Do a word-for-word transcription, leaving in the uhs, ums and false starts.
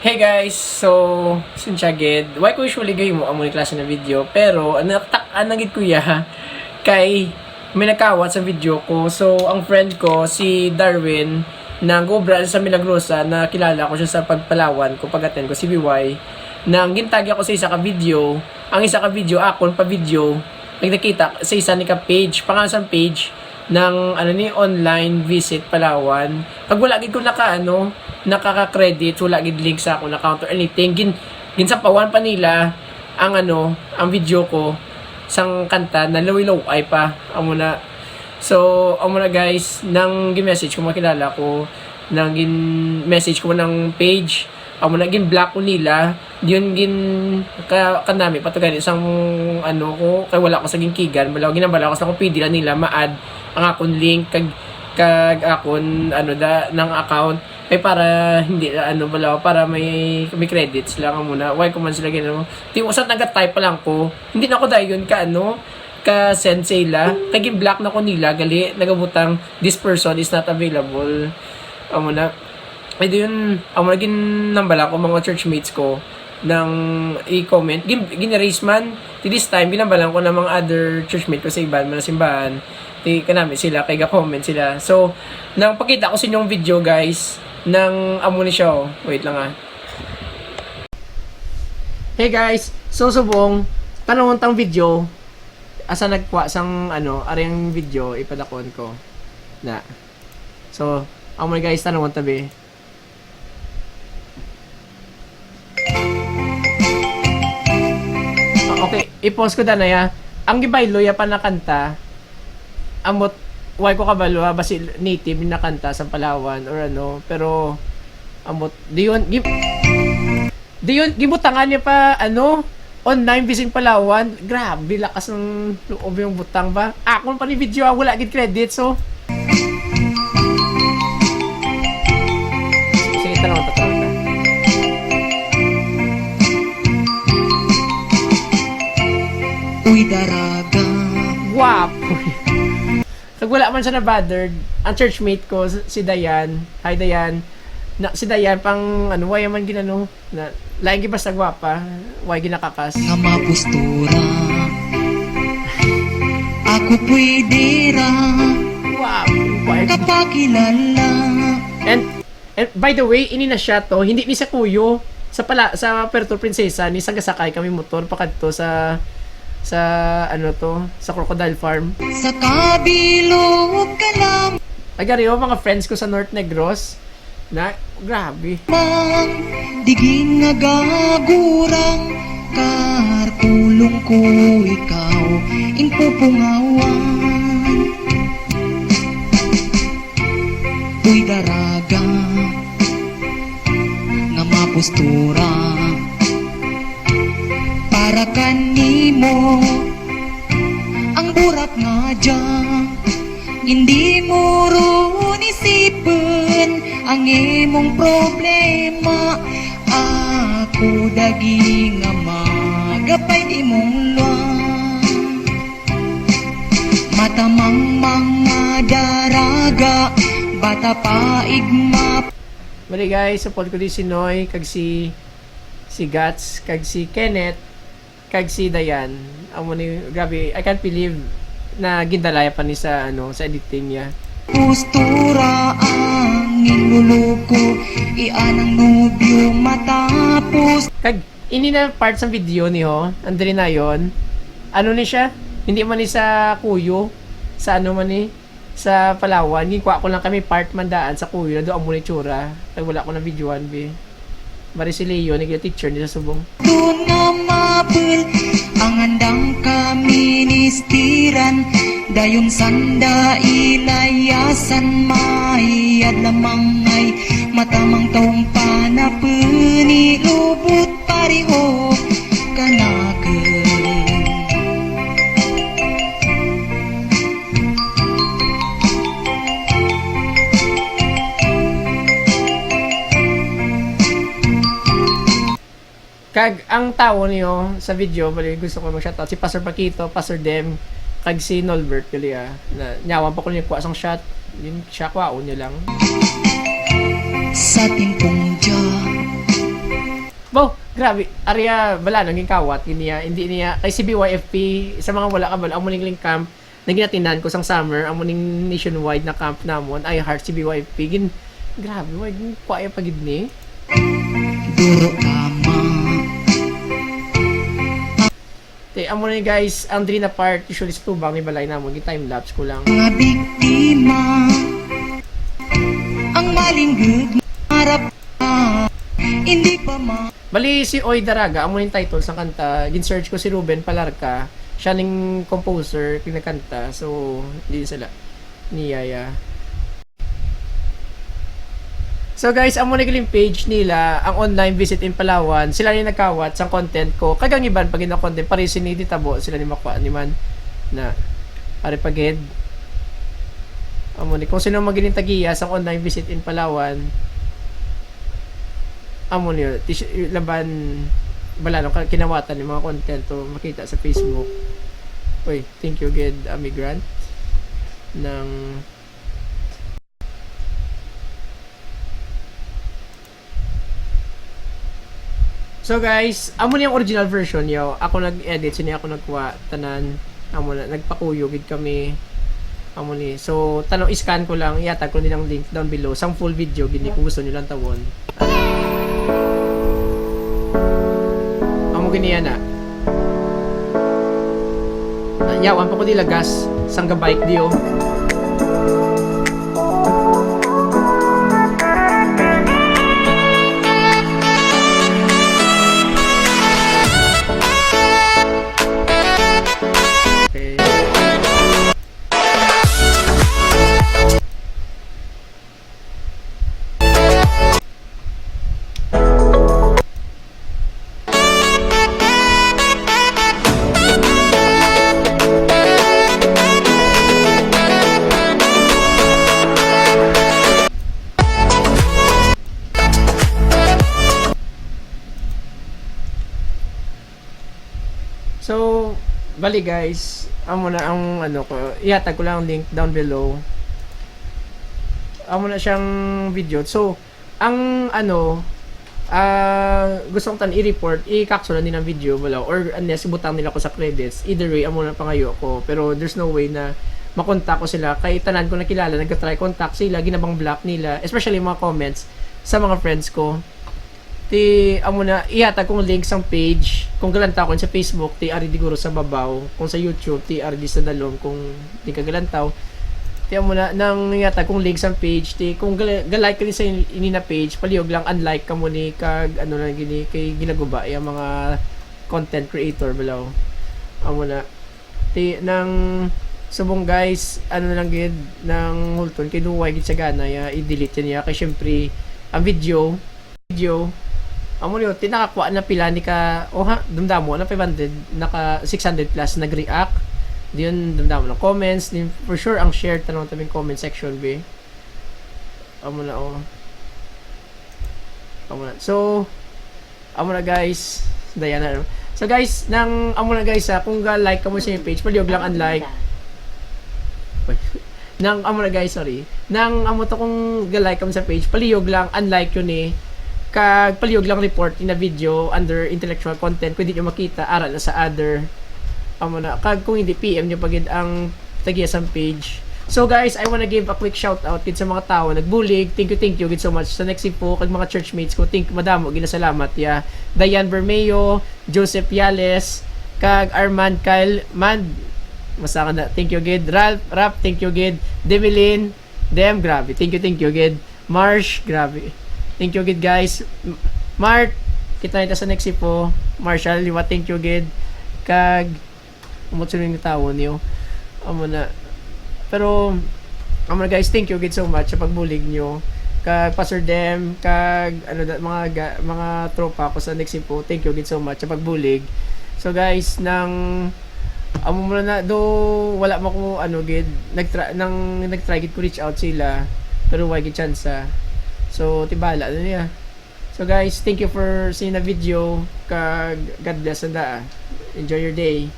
Hey guys, so, pasensya gid. Wala ko usually gahimo amo ni klase na video, pero ang natak-an na gid ko ya kay may nakawat sa video ko. So, ang friend ko, si Darwin, nag-obra sa Milagrosa, nakilala ko siya sa pagpalawan ko, pag-attend ko C B Y, nang gintagi ako sa isa ka video, ang isa ka video, akon pa video, nagkita sa isa ni ka page, pangalan sa page, ng, ano ni, online visit Palawan. Pag wala gid ko naka, ano, nakaka-credit, wala gid link sa akong account or anything, gin-, ginsapawan pa nila ang, ano, ang video ko sang kanta na luwi-luwi pa. Amo na. So, amo na guys, nang gin-message ko, makilala ko, nang gin-message ko ng page, amo na, gin-block ko nila. Yun, gin-, ka-, kanami pa to gani sang, ano ko, kay wala ko sa ginkigan, balaw, ginabala ko sa kung pwede lang nila ma-add ang akon link kag, kag akon, ano, da, ng account. Kay para hindi, ano, balaw, para may, may credits lang amo na. Why ko man sila gin-, ano? Di, usa naga-type pa lang ko. Hindi na ako dayon ka, ano, ka-send sa ila. Kay gin-block na ko nila, gali, nagabutang, "This person is not available." Amo na. Ay, di yun, amo na ginambala ko mga churchmates ko nang i-comment. Gin-, gin-erase man. Ti this time, ginambalan ko ng mga other churchmate ko sa iban man na simbahan. Ti kanami sila, kay ga-comment sila. So, nang pakita ko sa inyong video, guys, nang amo ni siya, oh. Wait lang, ah. Hey guys, so subong, tanawon tang video, asa nagkuha sang, ano, ari ang video, ipadakon ko. Na. So, amo ni guys, tanawon tabi. Ah, okay, i-pause ko danay, ah. Ang gibaylo ya pa na kanta, ambot, why ko kabalo, ah, basi native na kanta sa Palawan or ano, pero ambot, di yun, gi-, di yun, gibutangan niya pa, ano, online bising Palawan. Grabe, lakas ng loob yung butang ba. Akon pa ni video, ah, wala gid credit, so. Sige, tanong, tanong, tanong. Uy, daraga. Guwapo. Kag wala man siya na-bothered. Ang churchmate ko, si Dayan. Hi, Dayan. Na, si Dayan, pang, ano, why man ginano? Na, lain gid basta gwapa, way ginakakas. Nga mapustura. Ako pwede ra. Wow, wow. Kapakilala. And, and by the way, ini na siya to, hindi ni sa Kuyo, sa pala, sa Puerto Princesa, ni sa gasakay kami motor pakadto sa, sa, ano to, sa Crocodile Farm. Sa kabilog ka lang. Agari, oh, mga friends ko sa North Negros, na, grabe. Mang, di ginagagurang, karpulong ko ikaw, ing pupungawan. Uy, daraga, nga mapustura, para kanimo, ang burak nga dya. Hindi mo ron isipon ang imong problema. Ako dagi nga magapay imong luwa. Matamang mga daraga, bata pa igma. Mali guys, support ko di si Noy, kag si, si Gats, kag si Kenneth. Kag si Dayan, amo ni, grabe, I can't believe na gindalaya pa ni sa, ano, sa editing niya. Postura ang niluluko, ianang nubyo matapos. Kag, ini na part sa video ni ho, ang diri na yon. Ano ni siya? Hindi man ni sa Kuyo, sa ano man ni, sa Palawan, ginkuha ko lang kami part man daan sa Kuyo, na doon mo ni tsura. Kag wala ko na videoan, be. Mari si Leo, naging teacher ni sa subong. Doon nga mapul ang andang kaministiran, dayon sanda ilayasan, mayad lamang ay matamang taong panapuni, lubot pareho kanakun. Kag ang tawo niyo sa video, bali gusto ko mag-shoutout si Pastor Paquito, Pastor Dem, kag si Nolbert gali, ah, na nyawan pa ko niya kuha sang shot, yun siya, kuhaon niyo lang. Sa timpong dya, Bo, grabe. Ari, ah, bala, nang gingkawat, gid niya, hindi niya, kay C B Y F P, sa mga wala kabalo, amo ning link camp, na ginatindan ko sang summer, amo ning nationwide na camp namon, I Heart C B Y F P, gin-, grabe, wag, gin-, kuwaya pa gid ni. Duro ka, ma. Te, amo ni guys, ang diri na part, usually sa tubang ni balay namon, gi-time lapse ko lang. Mga biktima, ang malinggod harap na, hindi pa ma- Bali, si Oy Daraga, amo yung title sa kanta. Gin-search ko si Ruben Palarca, siya ning composer, pinagkanta. So, di sila. Ni Yaya. So guys, amo ni galing page nila, ang online visit in Palawan. Sila ni nagkawat sang content ko. Kag ang iban pa gid na content, pare sini di tabo sila ni makuha ni man na pare pa gid. Amo ni kung sino magiling tagiya sang online visit in Palawan. Amo ni tis-, laban bala nung ka-, kinawatan ni mga content to makita sa Facebook. Uy, thank you gid, Ami Grant, ng So guys, amo ni ang original version, yo. Ako nag-edit, sini ako nagkuha, tanan. Amo na, nagpakuyo gid kami. Amo ni. So, tanong, i-scan ko lang, ihatag ko nilang link down below. Sang full video, gini kung gusto nyo lang tawon. Amo gini yan, ah. Ah, yawan pa ko di lagas. Sang gabike di, oh. Okay. So, bali guys, amo na ang ano ko, ihatag ko lang ang link down below. Amo na siyang video. So, ang ano, ah, gusto kong tan i-report, i-capture din ang video, wala, or unless butang nila ko sa credits, either way, amo na pangayo ko. Pero there's no way na makontak ko sila. Kay tanan ko nakilala, nagka-try contact sila, ginabang block nila, especially mga comments sa mga friends ko. Ti, amo na, ihatag kong link sang page. Kung galantaw ko sa Facebook, ti ari diguro sa babaw. Kung sa YouTube, ti ari di sa dalom. Kung di ka galantaw, ti amo na, nang ihatag kong link sang page. Ti, kung gal-, ga-like ka ni sa in-, ini na page, palihog lang unlike ka mo ni kag ano lang gini kay ginaguba yung mga content creator balaw. Amo na. Ti, nang subong guys, ano na lang gid, nang hulton kay duway gid sa gana ya, i-delete niya kay syempre ang video, video, amo niyo, ti nakakuha na pila ni ka, oh ha, dumdamo na five hundred, naka six hundred plus nag-react. Diyon, dumdamo na comments, din for sure ang share, tanong tabing comment section, be. Amo na, oh. Amo na. So, amo na, guys. Diana. So, guys, nang amo na, guys, ha, kung ga-like ka mo sa page, palihog lang unlike. Uy. Nang amo na, guys, sorry. Nang amo to kung ga-like ka mo sa page, palihog lang unlike yun eh. Kag palihog lang report in a video under intellectual content kung di nyo makita, ara na sa other. Amo na. Kag kung hindi, P M nyo pa gid ang tagiya sang page. So guys, I wanna give a quick shout out gid sa mga tawo nagbulig. Thank you, thank you gid so much sa Nexipo kag mga churchmates ko. Thank, madamo gid na salamat, ya. Diane Bermeo, Joseph Yales, kag Armand Kyle Mad. Masa ka na. Thank you gid. Ralph, Rap, thank you gid. Demelin, Dem, grabe. Thank you, thank you gid. Marsh, grabe. Thank you gid, guys. M-, Mart, kita kita sa Nexipo. Marshall, liwa, thank you gid. Kag Umot sila ni tawo niyo. Amo na. Pero, amo na guys, thank you gid so much sa pagbulig niyo. Kag Pastor Dem, kag ano da, mga ga-, mga tropa ko sa Nexipo, thank you gid so much sa pagbulig. So guys, nang amo mo na do wala mo ko ano gid nagtra nang nagtry gid ko reach out sila pero wala gid chance. So tibala na niya. So guys, thank you for seeing the video. Kag God bless and enjoy your day.